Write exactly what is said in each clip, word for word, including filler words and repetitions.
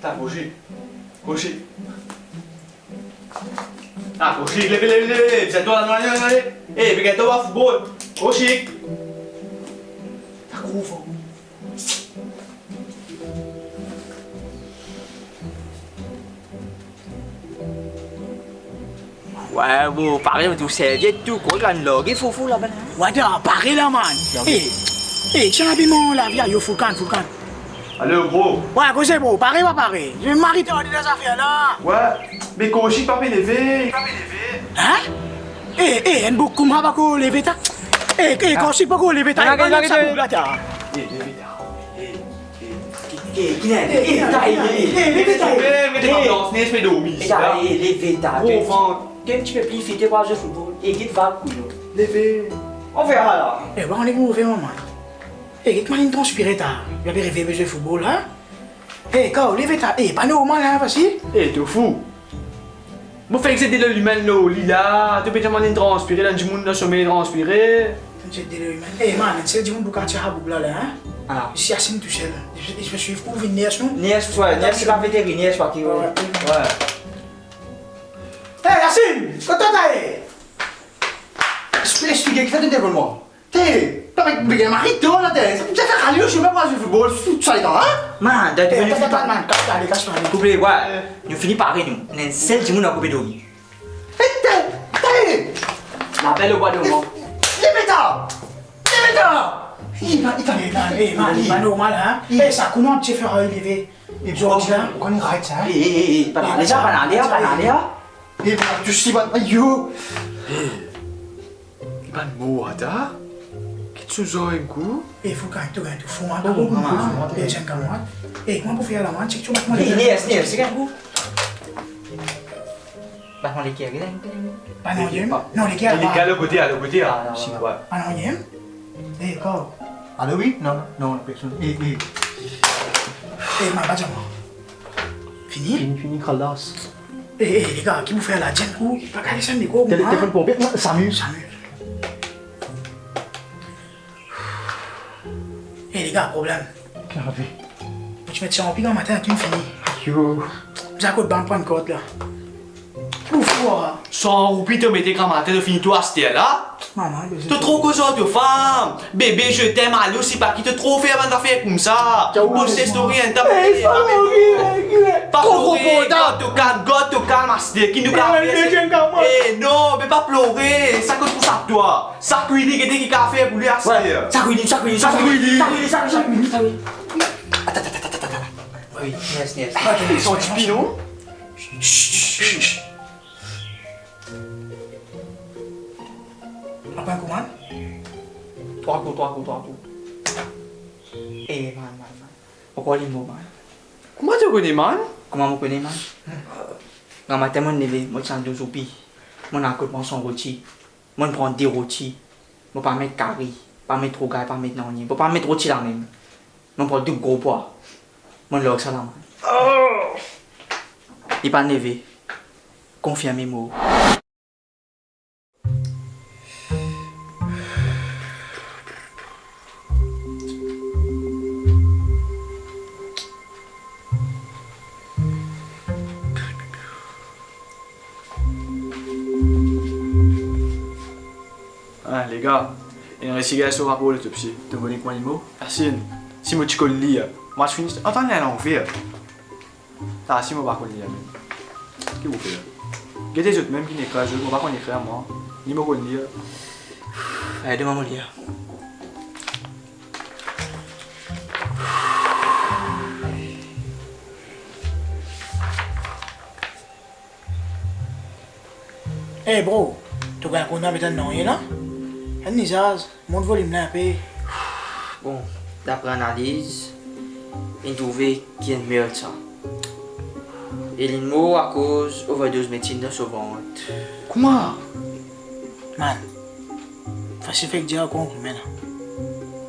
Ta Kouchik. Kouchik. Ah, Kouchik, leve, leve, leve, leve. Bizin twa la, non, non, non, non. Eh, pe gagn twa foutbol. Kouchik. Ta kour for. Wey, bro, pare tou serviet tou, kot la, nou large foufou laba la. Wey, ta pare la, man. Large. Eh, eh, ti abiman lavi a yo, Foulkan, Foulkan. Alo, bro. Wey, koze, bro, pare pa pare? Mo mari tar dan zafer la. Wey, me Kouchik pa pe leve, li pa pe leve. Hein? Eh, eh, enn boug kouma pa ko leve ta. Eh, eh, Kouchik pa ko leve ta. Gagn, gagn, gagn, sa gagn. Boug la ta. Eh, leve ta. Eh, eh. Eh, ki, ki, eh, eh, ta, eh, eh, eh, leve ta, eh. Eh, met anbians, nes pe dormi, eh, ta, eh, leve ta. Gro vant. Gagn enn tipti pli fite pou al zwe foutbol. Eh, get vag, kouyon. Leve. Anfer la. Eh, ba, nek move, mama. Eh, get mwa inn transpire ta. Li pe reve, pe zwe foutbol, hein? Eh, Kao, leve ta. Eh, pa normal, hein, fasil. Eh, to fou. Mo fer zet delo limenn lor li la, to pe dir mwa inn transpire, la dimoun dan some transpire. Zet delo limenn. Eh, man, enn sel dimoun pou katie sa boug la, la, hein? Ah. Isi Yasin tousel. Li, li pe swiv pou vinn Nies nou. Nies, wey, Nies, se pa veteri, Nies, wey, ki, wey. Wey. Eh, Yasin, kot to ta ye? Expli-, explike, ki fer to telefone mwa? Te, pa met, met mari tar la, te. Sa, sa fer ale lor sime pou al zwe foutbol, tou sa letan, hein? Man, dan... Eh, atann, atann, man, kas twa, ale, kas twa, ale. Koupe, wey. Nou fini pare, nou. Ena enn sel dimoun ankor pe dormi. Eh, te, te! Lapel o bwa de mwa. Leve ta! Leve ta! Li pa, li pa... Eh, man, eh, man, li pa normal, hein? Eh, sa kouma ti fer al leve? Eh, zordi la. Ou konn rayt sa, hein? Eh, eh, eh, eh, pa ale sa, pa ale, pa ale, hein? Eh, man, tou si, man, ayo! Li bann mor ata? Ki ti zot enn kou? Eh, fou, kan to gagn to fou, man. Oh, mama. Eh, ti enn kamarad. Eh, kouma pou fer la, man? Ti, ti, man, eh, Nies, Nies, ti gagn kou. Ba, non, leker, leker, leker. Ba, non, leker. Non, leker, leker, laba. Lor kote, lor kote, ah. Ah, non, non, non. Wey. Ba, non, leker. Eh, Kao. Alo, wi? Non, non, non, personn. Eh, eh. Eh, man, pa dir mwa. Fini? Fini, fini, khalas. Eh, eh, lega, ki pou fer la? Dir enn kou, pa kale sa mikro, tele-, man. Telefon ponpie, Samu. Samu. Eh, lega, problem. Ki arive? Mo ti met san roupi gramatin, ki fini. Ayo. Bizin kot bann pran kart la. Pou fwa. San roupi to mete gramatin, to fini tou aster la? Mama, to tro koz ar to fam. Bebe, je t'aime, alo, sipa ki, to tro fer bann zafer koumsa. Post story, enn ta... Eh, pa plore, gard to kalm, gard to kalm, aster ki nou kapav fer. Eh, non, me pa plore, sa kot pou sa twa. Sakwi li, gete ki kapav fer pou li aster. Wey, sakwi li, sakwi li, sakwi li. Sakwi li, sakwi li, sakwi li, sakwi li. Atann, atann, atann, atann, atann. Wi, Nies, Nies. Atann, son tipi, non? Apa kouman? Trwa kou, trwa kou, trwa kou. Eh, man, man, man. Ankor li mo, man. Kouma to kone, man? Kouma mo kone, man? Gramatin mo leve, mo ti al douz roupi. Mo al kot pran san roti. Mo pran de roti. Mo pa met kari, pa met rougay, pa met nanye. Mo pa met roti la mem. Mo pran doub gro pwa. Mo larg sa la, man. Li pa leve. Konfirme mo. Ah, lega, inn resi gagn so rapor lotopsi. To kone kouma li mor? Asin, si mo ti konn lir, mo ti fini antann li alanver. Sa, si mo pa konn lir mem. Ki pou fer? Gete zot mem ki inn ekrir zot, mo pa konn ekrir mwa. Ni mo konn lir. Ayo, demann mo lir. Ey, bro, to gagn kontan met enn nanye la? Enn lizaz, mont volim la inpe. Bon, dapre analiz, inn trouve ki enn meurt sa. E linn mor akoz overdoz medsin dan so vant. Kouma? Man, fasil fek dir ankor mo la.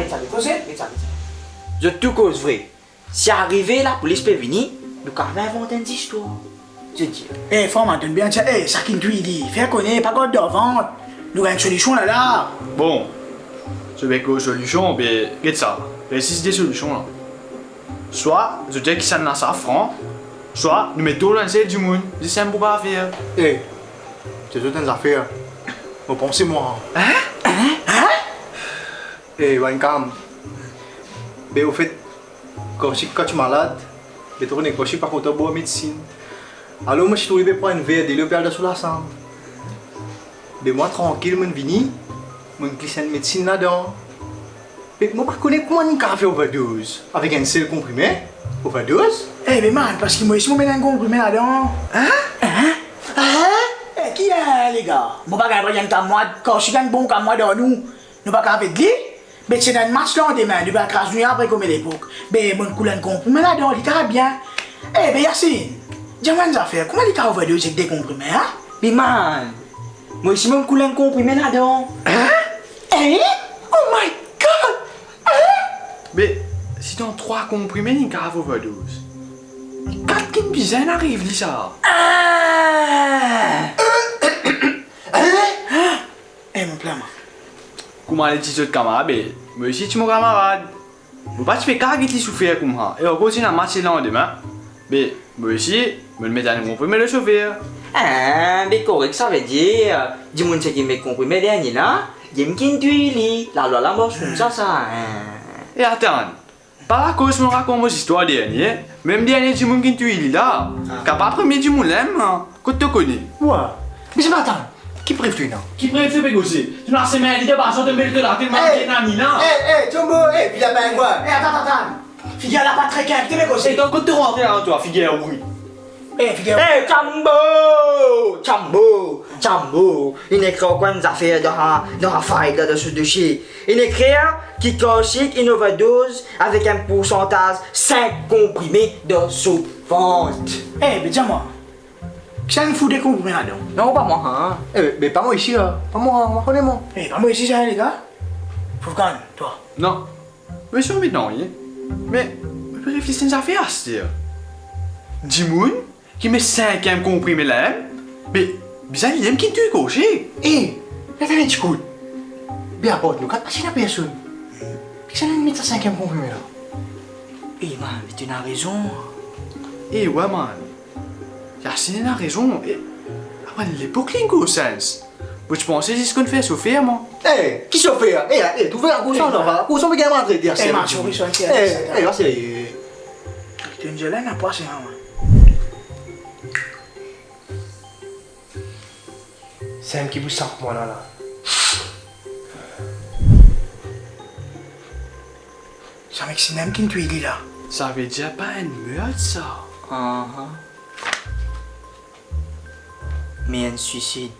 get sa, get sa, get sa, get sa. Zot tou koz vre. Si arive lapolis pe vini, nou kapav invant enn zistwar. Zot dir. Eh, fran, mann, tonn bien, tia, eh, sa kinn touy li. Fer kone, pa gard dan vant. Nou gagn solision la, la. Bon, zot pe koz solision, be, get sa. Resi de solision la. Swa zot dir kisannla sa fran, swa nou met dolo dan sel dimoun, zis enn boug afer. Eh, se zot enn zafer. Mo panse mwa. Hein? Hein? Hein? Eh, bann kam. Be, ofet, Koursik kan ti malad, be to kone Koursik pa kontan bwar medsin. Alor mo ti trouv li pe pran enn ver delo, pe al dan so lasam. Be mwa trankil, mo'nn vini, mo'nn glis enn medsin ladan. Be mo pa kone kouma li kapav fer overdoz avek enn sel konprime. Overdoz? Eh, be mann, paski mo osi mo met enn konprime ladan. Hein? Hein? Hein? Eh, ki, eh, lega? Mo pa gagn pran enn kamwad, Koursik gagn bon kamwad ar nou. Nou pa kapav ed li? Be ti ena enn match landime, nou pe al kraz nou apre kome lepok. Be mo'nn koul enn konprime ladan, li kapav bien. Eh, be Yasin, dir mwa enn zafer, kouma li kapav overdoz ek de konprime, hein? Be mann, mo osi mo'nn koul enn konprime ladan. Hein? Hein? Oh my God! Hein? Be si dan trwa konprime li kapav overdoz, kat kinn bizin ariv li sa? Ah! Hein? Eh, mo plin mwa. Kouma li ti zot kamarad, be mo osi ti mo kamarad. Mo pa ti pe kav get li soufer koumsa. E ankor ti ena match lelandime. Be mo osi, mo'nn met enn konprime lor so ver. Ah, be korek, savedir dimoun seki met konprime dernie la, dimoun kinn touy li. Lalwa la mars koumsa sa, hein. E atann, pa akoz mo rakont mo zistwar dernie, mem dernie dimoun kinn touy li la, ah, kapav premie dimoun la mem, kot to kone? Wa, me se pa atann, ki prev to ena? Ki prev to pe koze? To ena semin li de bazar, to met to la, to manz, eh, nani la. Eh, eh, Jumbo, eh, vila pingwin. Eh, atann, atann. Figir la pa tre klin, ki to pe koze? Eh, donk kot to rantre la, twa, figir ouri. Eh, figir. Eh, Chambo! Chambo! Chambo! Inn ekrir ankor enn zafer dan sa, dan sa fayl la, dan so dosie. Inn ekrir ki Koursik inn overdoz avek enn poursantaz sink konprime dan so vant. Eh, be dir mwa, kisannla fou de konprime ladan? Non, pa mwa, hein. Eh, be, be pa mwa isi la. Pa mwa, hein, mo pa kone mwa. Eh, pa mwa isi sa, lega. Foufgann, twa. Non. Mo pa anvi nanye. Me mo pe reflesir enn zafer aster. Dimoun ki met sinkiem konprime la mem, be bizin li mem kinn touy Koursik. Eh, atann enn ti kout. Be apart nou kat, pa ti ena personn. Kisannla inn met sa sinkiem konprime la? Eh, mann, be to ena rezon. Eh, wa, mann. Yasin ena rezon. E, apre lepok li inn koz sens. Mo ti panse zis konn fer sofer, mwa. Eh, ki sofer? Eh, eh, trouve la kouzin, non, va. Kouzin pe gagn maltrete, eh, ma souri, souri, eh, eh, va, se, eh. Ki to inn dir la, ena pwa, se, ah, wi. Sa mem ki pou sap mwa la, la. Sa mem ki, sa mem kinn touy li la. Savedir pa enn meurt sa. Aha. Me enn swisid.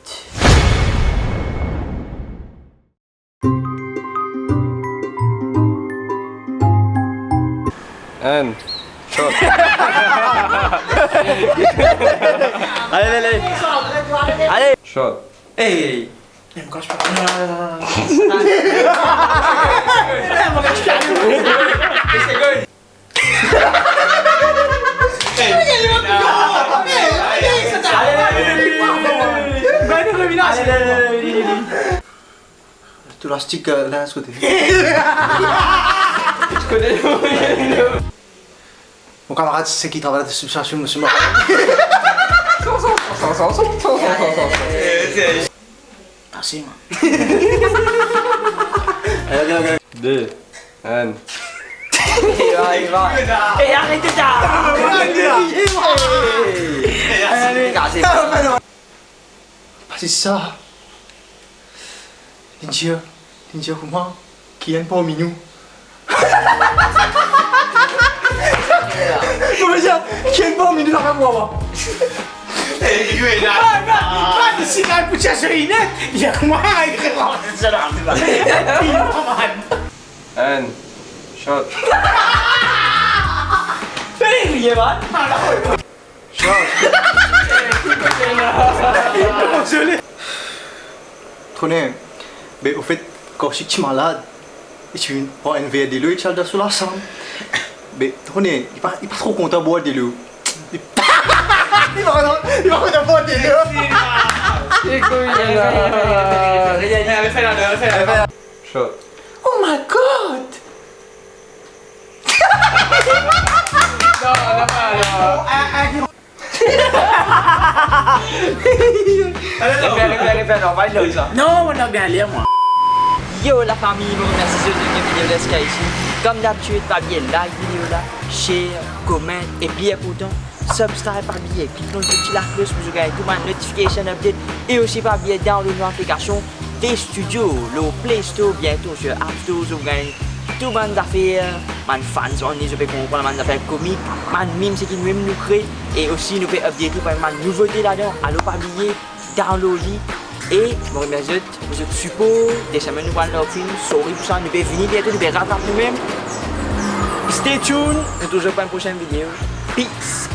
Enn. Shot. Allez, allez, allez. Allez. Shot. Hey. Eh, mo kas pa. Eh, mo kas pa. Allez, allez, allez, allez. Allez, allez, allez, allez. Tou lastik, euh, la, de kote. Mo kamarad, seki travay la, se, se, se, se, se, mo. Son, son, son. Merci, man. Allez, allez, allez. Deux, un. Ey, aret sa. Allez. Pas sa. Li dir, li dir kouma, kienn parmi nou? Mo pe dir, kienn parmi nou, la, mwa, mwa. Ey, ey, la. Ah, non, non, non, si la pou chercher une aide, il y a que moi, il y a que moi, c'est ça, là, c'est ça. Un, shot. Fais rire, man. Shot. Désolé. Tourne. Be, anfet, Koursik ti malad, e ti vinn pran enn ver delo, e ti al dan so lasam. Be, tourne, li pa, li pa tro kontan bwar delo. Li pa, li pa kontan, li pa kontan bwar delo. Allez, refais, refais, refais, refais, refais, refais, refais. Shot. Oh my God! Non, non, non, non. Refais, refais, refais, non, va, il a eu ça. Non, on a bien l'air, moi. Yo, lafami, mo remersi zot de gagn video la ziska isi. Kom dabitid, pa bliye like video la, share, comment, e pli inportan, subscribe, pa bliye klik lor ti laklos pou zot gagn tou bann notification update, e osi pa bliye download nou aplikasion Face Studio lor Play Store, biento sur App Store, zot gagn tou bann zafer bann fans only, zot pe konpran, bann zafer komik, bann meme, seki nou mem nou kree, e osi nou pe update tou bann nouvote ladan. Alor pa bliye download li. E mo remersi zot pou zot sipor. De semenn nou pran lor film, sorry pou sa, nou pe vini biento, nou pe ratrap nou mem. Stay tuned, nou trouv zot pou enn prosenn video. Peace.